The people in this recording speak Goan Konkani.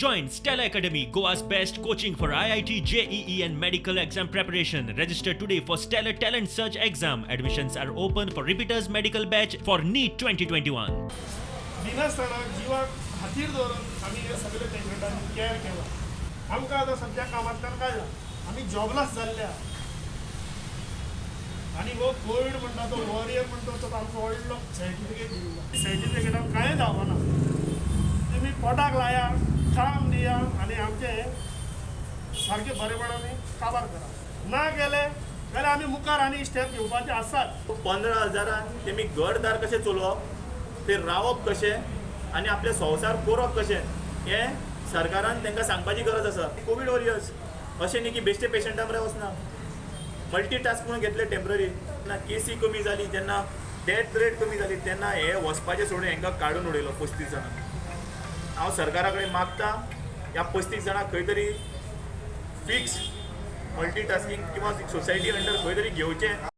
Join Stellar Academy, Goa's best coaching for IIT, JEE and medical exam preparation. Register today for Stellar Talent Search exam. Admissions are open for repeaters medical batch for NEET 2021. दिनासतना जिवाक हातीर दवरून आमी हे सगळे पेशंटांनी कॅर केला. आमकां आतां सद्या कामांतल्यान काडला, आमी जॉबलेस जाल्ले आहा. आनी हो कोवीड म्हणटा तो वॉरियर म्हणटा तो आमकां व्हडलो सर्टिफिकेट दिल्लो. सर्टिफिकेटान कांय जावना. तुमी पोटाक लाया, काम दिया आनी आमचें सारकें बरेपणान काबार करा. ना केलें जाल्यार आमी मुखार आनी स्टेप घेवपाचे आसात. 15,000 तेमी घरदार कशें चलोवप, ते रावप कशें आनी आपले संवसार करप कशें हें सरकारान तांकां सांगपाची गरज आसा. कोवीड वॉरियर्स अशें न्ही की बेश्टे पेशंटा बरें वचना, मल्टीटास्क म्हणून घेतले टेंपररी. तेन्ना केसी कमी जाली, जेन्ना डेथ रेट कमी जाली तेन्ना हे वचपाचें सोडून हांकां काडून उडयलो 35 जाणां. हांव सरकारा कडेन मागता ह्या 35 जाणांक खंय तरी फिक्स मल्टीटास्कींग किंवा सोसायटी अंडर खंय तरी घेवचें.